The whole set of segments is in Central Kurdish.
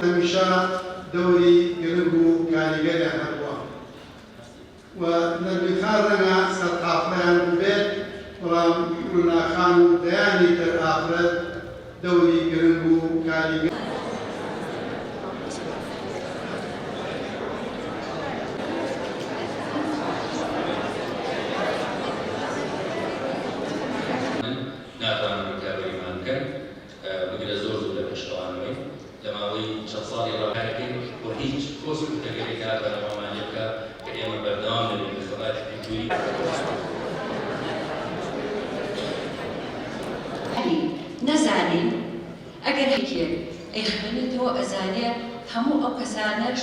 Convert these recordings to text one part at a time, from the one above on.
هەمیشە دەوری گرنگ و کاریگەریان هەبووە و نەرمین خان ڕەنگە سەرقافڵەیان بووبێت، بەڵام ڕونا خان و دەیانی تر ئافرەت دەوری گرنگ و کاریگەر. ناتوانن ڕکابەریمان بکەن، بگرە زۆر زوو لە پێش ئەوانەوەین. لە ماوەی چەند ساڵی ڕابردوو و هیچ کۆسپ و تەگەرێک ناتوانێت وامان لێ بکا کە ئێمە بەردەوام دەبین لە خەباتی کولتووری. نەزانین ئەگەر یەکێک ئەیخوێنێتەوە ئەزانێ هەموو ئەو کەسانەش.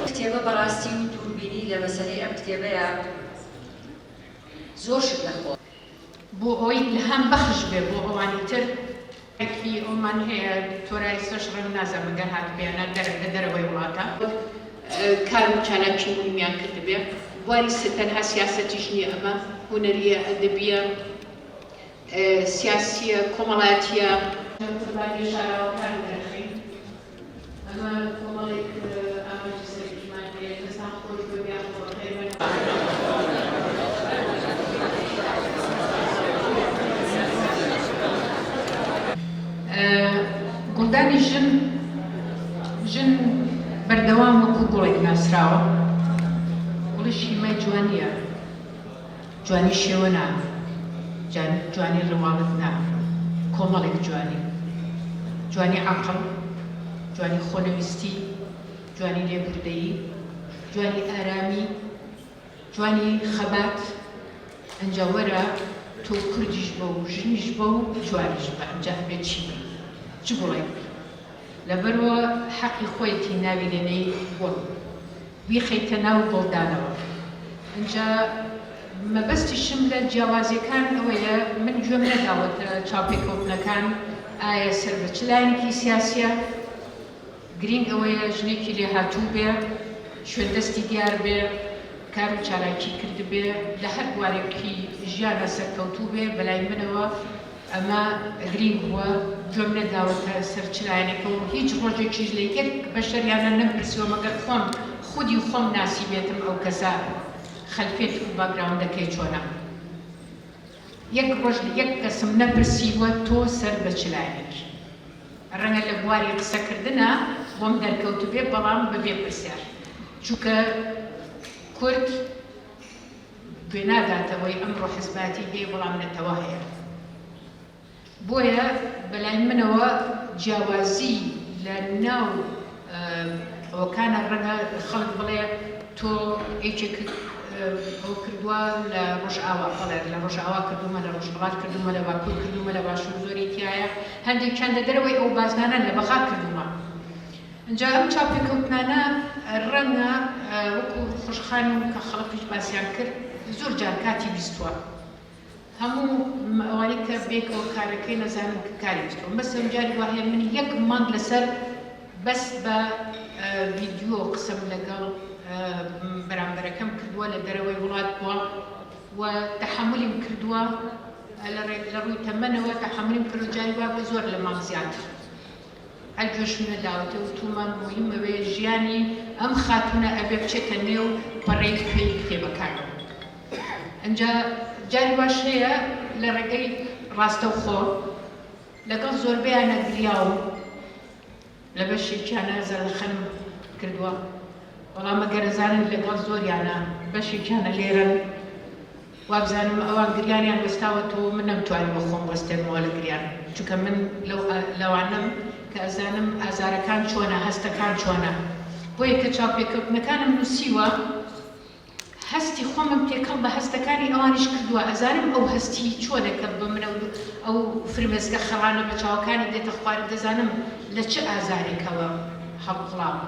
کتێبە بەڕاستی و دووربینی لە مەسەلەی ئەم کتێبەیا زۆر شت لە خۆ. بۆ ئەوەی ئیلهام بەخش بێ بۆ ئەوانی تر. یەکی ئەومان هەیە دکتۆرا ئێستاش ڕێم نازانم گەر هاتبێ یان نا لە دەرەوەی وڵاتە. کار و چالاکی موهیمیان کردبێ. بواری تەنها سیاسەتیش نییە ئەمە هونەرییە، ئەدەبییە، سیاسییە، کۆمەڵایەتییە. قوربانییە شاراوەکان دەرخەین. ئەمە کۆمەڵێک ئامانجی سەرەکیمان هەیە. دەستان خۆش بێ و یاخوا بەخێر بێن. گوڵدانی ژن، ژن بەردەوام وەکو گوڵێک ناسراوە، گوڵیش هیمای جوانییە، جوانی شێوە نا، جوانی ڕواڵەت نا، کۆمەڵێک جوانی، جوانی عەقڵ، جوانی خۆنەویستی، جوانی لێبوردەیی، جوانی ئارامی، جوانی خەبات، ئەنجا وەرە تۆ کوردیش بە و ژنیش بە و جوانیش بە ئەنجا ئەبێ چی بی چ گوڵێک بی لەبەرئەوە حەقی خۆیەتی ناوی لێنێی گوڵ بیخەیتە ناو گوڵدانەوە ئەنجا مەبەستیشم لە جیاوازیەکان ئەوەیە من گوێم نەداوەتە چاوپێکەوتنەکان ئایا سەر بە چ لایەنێکی سیاسیە گرینگ ئەوەیە ژنێکی لێهاتوو بێ، شوێن دەستی دیار بێ، کار و چالاکی کردبێ، لە هەر بوارێکی ژیانا سەرکەوتوو بێ، بەلای منەوە ئەمە گرینگ بووە، گوێم نەداوەتە سەر چ لایەنێکەوە و هیچ ڕۆژێکیش لە یەک بەشەریانە نەمپرسیوە مەگەر خۆم خودی خۆم ناسیبێتم ئەو کەسە خەلفێت و باکگراوندەکەی چۆنە. یەک ڕۆژ لە یەک کەسم نەپرسیوە تۆ سەر بە چ لایەنێکی؟ ڕەنگە لە بواری قسەکردنا بۆم دەرکەوتبێ بەڵام بەبێ پرسیار چونکە کورد گوێ ناداتەوەی ئەمڕۆ حزباتی هەیە بەڵام نەتەوە هەیە بۆیە بەلای منەوە جیاوازی لە ناو ئەوەکانە ڕەنگە خەڵک بڵێ تۆ یەکێکت ئەوە کردووە لە ڕۆژئاوا بەڵێ لە ڕۆژئاوا کردوومە لە ڕۆژهەڵات کردوومە لە باکوور کردوومە لە باشوور زۆری تیایە هەندێکیان لە دەرەوەی ئەو بازنانەن لە بەغا کردوومە ئینجا ئەم چاوپێکەوتنانە ڕەنگە وەکو خوشخان و کە خەڵکیش باسیان کرد زۆر جار کاتی ویستووە هەموو ئەوانەی کە بێکەوە کارەکەی نەزانن کە کاری ویستوە مەسەلەن جاری وا هەیە من یەک مانگ لەسەر بەس بە ڤیدیۆ قسەم لەگەڵ بەرامبەرەکەم کردووە لە دەرەوەی وڵات بووە و تەحەمولیم کردووە لە ڕووی تەمەنەوە تەحەمولیم کردووە جاری وا بووە زۆر لە مانگ زیاتر هەر گوێشم نەداوەتێ وتومە موهیم ئەوەیە ژیانی ئەم خاتوونە ئەبێ بچێتە نێو پەڕەی پێی کتێبەکانەوە. ئنجا جاری واش هەیە لە ڕێگەی ڕاستەوخۆ لەگەڵ زۆربەیانا گریاوم، لە بەشێکیانا زەردەخەنم کردووە، بەڵام ئەگەر ئەزانن لەگەڵ زۆریانا بەشێکیانە لێرەن، وابزانم ئەوان گریانیان وەستاوەتەوە من نەمتوانیوە خۆم بوەستێنمەوە لە گریان، چونکە من لەو لەوانەم کە ئەزانم ئازارەکان چۆنە، هەستەکان چۆنە، بۆیە کە چاوپێکەوتنەکانم نووسیوە، هەستی خۆمم تێکەڵ بە هەستەکانی ئەوانیش کردووە، ئەزانم ئەو هەستی چۆنە کە بە منەو ئەو فرمێسکە خەڕانە بە چاوەکانی دێتە خوار، دەزانم لە چ ئازارێکەوە هەڵقوڵاوە.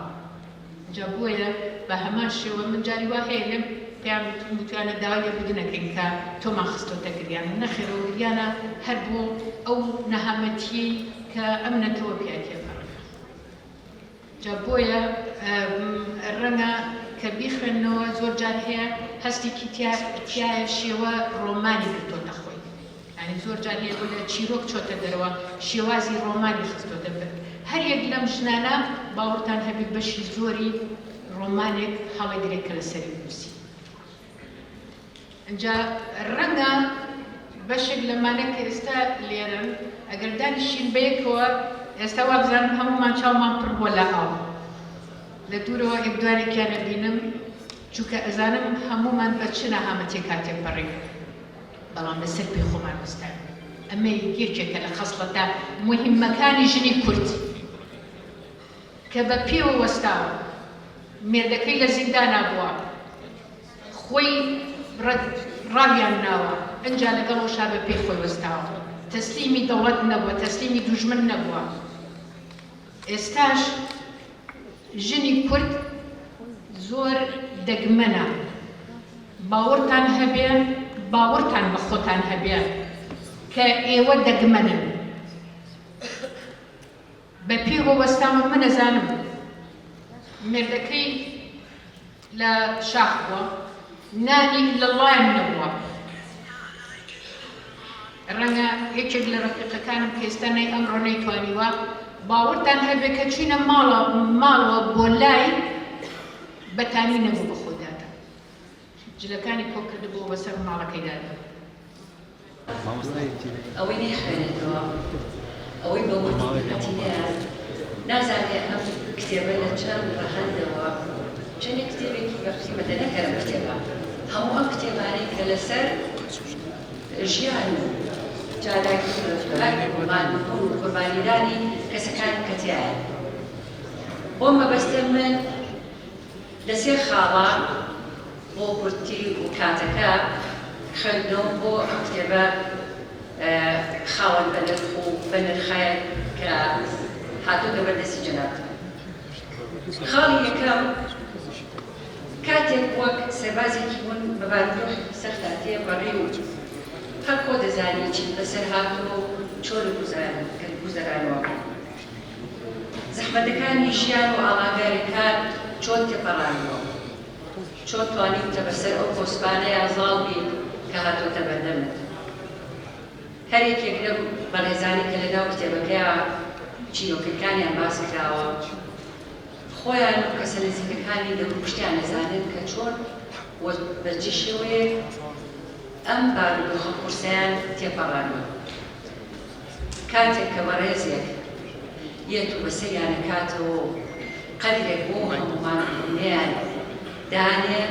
جا بۆیە بە هەمان شێوە من جاری وا هەیە لێم پێیان وتوم وتویانە داوای لێبوردن ئەکەین کە تۆمان خستۆتە گریان، نەخێر ئەو گریانە هەر بۆ ئەو نەهامەتییەی کە ئەم نەتەوە پیا تێپەڕیوە. جا بۆیە ڕەنگە کە بیخوێننەوە زۆر جار هەیە هەستێکی تیایە شێوە ڕۆمانی گرتۆتە خۆی. یانی زۆر جار هەیە بۆ لە چیرۆک چۆتە دەرەوە شێوازی ڕۆمانی خستۆتە بەر هەر یەک لەم ژنانە باوەڕتان هەبێ بەشی زۆری ڕۆمانێک هەڵەگرێ کە لەسەری بنووسی. ئینجا ڕەنگە بەشێک لەمانە کە ئێستا لێرەن ئەگەر دانیشین بەیەکەوە ئێستا وابزانم هەموومان چاومان پڕ بووە لە ئاو لە دوورەوە یەک دوانێکیان ئەبینم چونکە ئەزانم هەموومان بە چ نەهامەتیەکا تێپەڕین بەڵام لەسەر پێی خۆمان وەستاوین ئەمە یەکێکە لە خەسڵەتە موهیمەکانی ژنی کورد کە بە پێوە وەستاوە مێردەکەی لە زیندانا بووە خۆی ڕەت ڕاویان ناوە ئنجا لەگەڵ ئەوشا بە پێی خۆی وەستاوە تەسلیمی دەوڵەت نەبووە تەسلیمی دوژمن نەبووە ئێستاش ژنی کورد زۆر دەگمەنە باوەڕتان هەبێ باوەڕتان بە خۆتان هەبێ کە ئێوە دەگمەنن بە پێوە وەستاوە من ئەزانم مێردەکەی لە شاخ بووە نانی لە ڵایان نەبووە ڕەنگە یەکێک لە ڕەفیقەکانم کە ئێستا نەی ئەمڕۆ نەیتوانیوە باوەڕتان هەبێ کە چوینە ماڵە ماڵەوە بۆ لای بەتانی نەبوو بە خۆی دادا جلەکانی کۆ کردبووە بەسەر ماڵەکەی دادا. ئەوەی نەیخوێنێتەوە، ئەوەی بە وردی دقەتی نەیات، نازانێ ئەم کتێبە لە چەند ڕەهەندەوە چەندێک کتێبێکی بە قیمەتە، نەک هەر ئەم کتێبە، هەموو ئەم کتێبانەی کە لەسەر ژیان و چالاکی و ئەرک و ماندووبوون و قوربانیدانی کەسەکانی کە تیایە. بۆ مەبەستە من لە سێ خاڵا بۆ کورتی و کاتەکە خوێندنەوەم بۆ ئەم کتێبە خاوەن بەنرخ و بەنرخە کە هاتۆتە بەر دەستی جەنابتان. خاڵی یەکەم، کاتێک وەک سەربازێکی ون بە بارودۆخێکی سەختا تێپەڕی و هەر خۆ دەزانی چیت بەسەر هاتووە و چۆن گوزەرانوە. زەحمەتەکانی ژیان و ئاڵانگاریەکان چۆن تێپەڕاندووە؟ چۆن توانیوتە بەسەر ئەو کۆسپانەیا زاڵ بیت کە هاتۆتە بەردەمت؟ هەر یەکێک لەم بەڕێزانەی کە لەناو کتێبەکەیا چیرۆکەکانیان باس کراوە خۆیان و کەسە نزیکەکانی دەوروپشتیان ئەزانن کە چۆن و بە چ شێوەیەک ئەم بارودۆخە قورسەیان تێپەڕاندووە. کاتێک کە بەڕێزێک یەت و بەسەریان ئەکاتەوە و قەدرێک بۆ هەموو ماندووبوونەیان دانێ،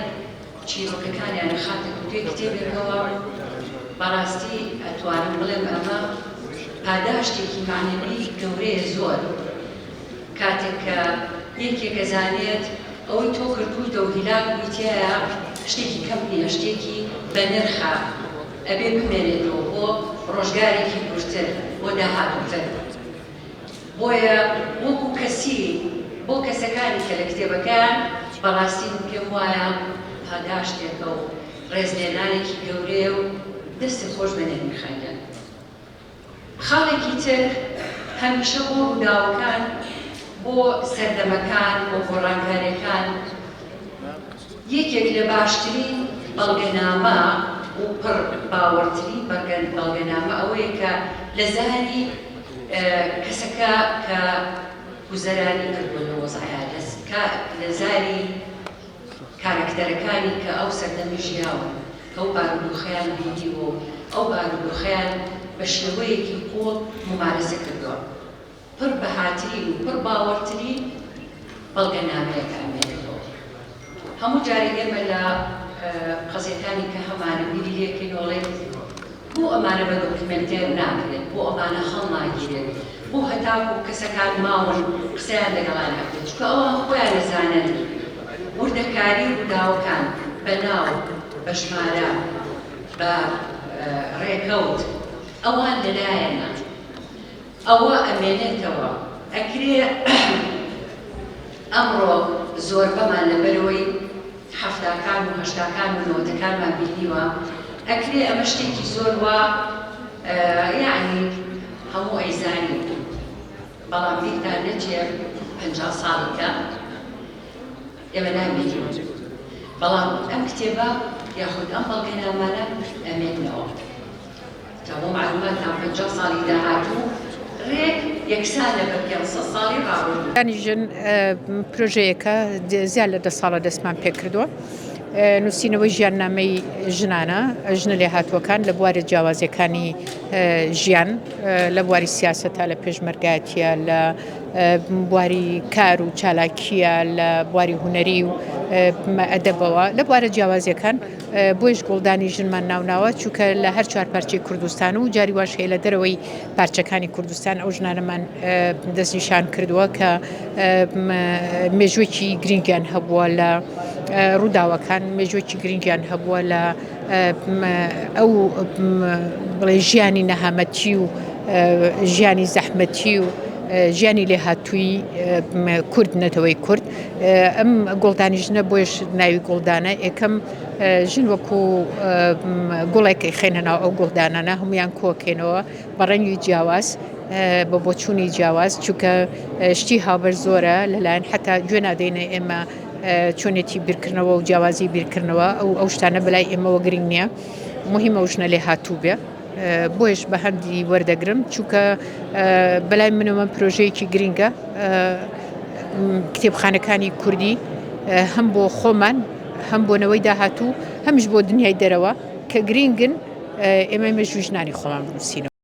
چیرۆکەکانیان ئەخاتە دووتوێی کتێبێکەوە، بەڕاستی ئەتوانم بڵێم ئەمە پاداشتێکی مەعنەوی گەورەیە زۆر. کاتێک کە یەکێک ئەزانێت ئەوەی تۆ کردووتە و هیلاک بووی تیایا شتێکی کەم نییە، شتێکی بەنرخە، ئەبێ بمێنێتەوە بۆ ڕۆژگارێکی دوورتر، بۆ داهاتووتر. بۆیە وەکو کەسی بۆ کەسەکانی کە لە کتێبەکەیان، بەڕاستی من پێم وایە پاداشتێکە و ڕێزلێنانێکی گەورەیە و دەستت خۆش بێ نەرمین خان گیان. خاڵێکی تر، هەمیشە بۆ ڕووداوەکان، بۆ سەردەمەکان، بۆ گۆڕانکارییەکان، یەکێک لە باشترین بەڵگەنامە و پڕ باوەڕترین بەڵگەنامە ئەوەیە کە لە زاری کەسەکە کە گوزەرانی کردووە لەو وەزعەیا، لە زاری کارەکتەرەکانی کە ئەو سەردەمە ژیاون، کە ئەو بارودۆخەیان بینیوە و ئەو بارودۆخەیان بە شێوەیەکی قووڵ مومارەسە کردووە، پڕ بەهاترین و پڕ باوەڕترین بەڵگەنامەیە کە ئەمێنێتەوە. هەموو جارێک ئێمە لە قەزیەکانی کە هەمانە بیری لێکەینەوە ئەڵێین بۆ ئەمانە بە دۆکیمێنتێر ناکرێت، بۆ ئەمانە هەڵناگیرێت، بۆ هەتاکو کەسەکان ماون قسەیان لەگەڵا ناکرێت، چونکە ئەوان خۆیان ئەزانن وردەکاری ڕووداوەکان بە ناو، بە ژمارە، بە ڕێکەوت ئەوان لەلایەنە. ئەوە ئەمێنێتەوە. ئەکرێ ئەمڕۆ زۆربەمان لەبەرئەوەی حەفتاکان و هەشتاکان و نەوەتەکانمان بینیوە، ئەکرێ ئەمە شتێکی زۆر وا یەعنی هەموو ئەیزانین، بەڵام بیرتان نەچێ 50 ساڵی کە ئێمە نامێنین، بەڵام ئەم کتێبە یاخود ئەم بەڵگەنامانە ئەمێننەوە. جا بۆ مەعلوماتتان 50 ساڵی داهاتوو رێک یەکسانە بە 500 ساڵی ڕابردوو. ژیانی ژن پرۆژەیەکە زیاد لە دە ساڵە دەستمان پێکردووە. نووسینەوەی ژیاننامەی ژنانە، ژنە لێهاتووەکان لە بوارە جیاوازەکانی ژیان، لە بواری سیاسەتە، لە پێشمەرگایەتیە، لە بواری کار و چالاکیە، لە بواری هونەری و ئەدەبەوە، لە بوارە جیاوازیەکان. بۆیش گوڵدانی ژنمان ناوناوە، چونکە لە هەر چوار پارچەی کوردستان و جاری واش هەیە لە دەرەوەی پارچەکانی کوردستان ئەو ژنانەمان دەستنیشان کردووە کە مێژوویەکی گرنگیان هەبووە لە ڕووداوەکان، مێژوویەکی گرنگیان هەبووە لە ئەو بڵێ ژیانی نەهامەتی و ژیانی زەحمەتی و ژیانی لێهاتووی کورد، نەتەوەی کورد. ئەم گوڵدانی ژنە بۆیش ناوی گوڵدانە، یەکەم ژن وەکو گوڵێک خێنە ناو ئەو گوڵدانانە، هەمویان کۆکەینەوە بە ڕەنگی جیاواز، بە بۆچوونی جیاواز، چونکە شتی هاوبەش زۆرە لەلایەن حتا گوێ نادەینە ئێمە چۆنێتی بیرکردنەوە و جیاوازی بیرکردنەوە، ئەو ئەو شتانە بەلای ئێمەوە گرنگ نییە، مهمە ئەو ژنە لێهاتوو بێ. بۆیش بە هەندی وەردەگرم، چونکە بەلای منەوە پرۆژەیەکی گرنگە کتێبخانەکانی کوردی هەم بۆ خۆمان هەم بۆ نەوەی داهاتوو هەمیش بۆ دنیای دەرەوە کە گرنگن ئێمە مێژووی ژنانی خۆمان بنووسینەوە.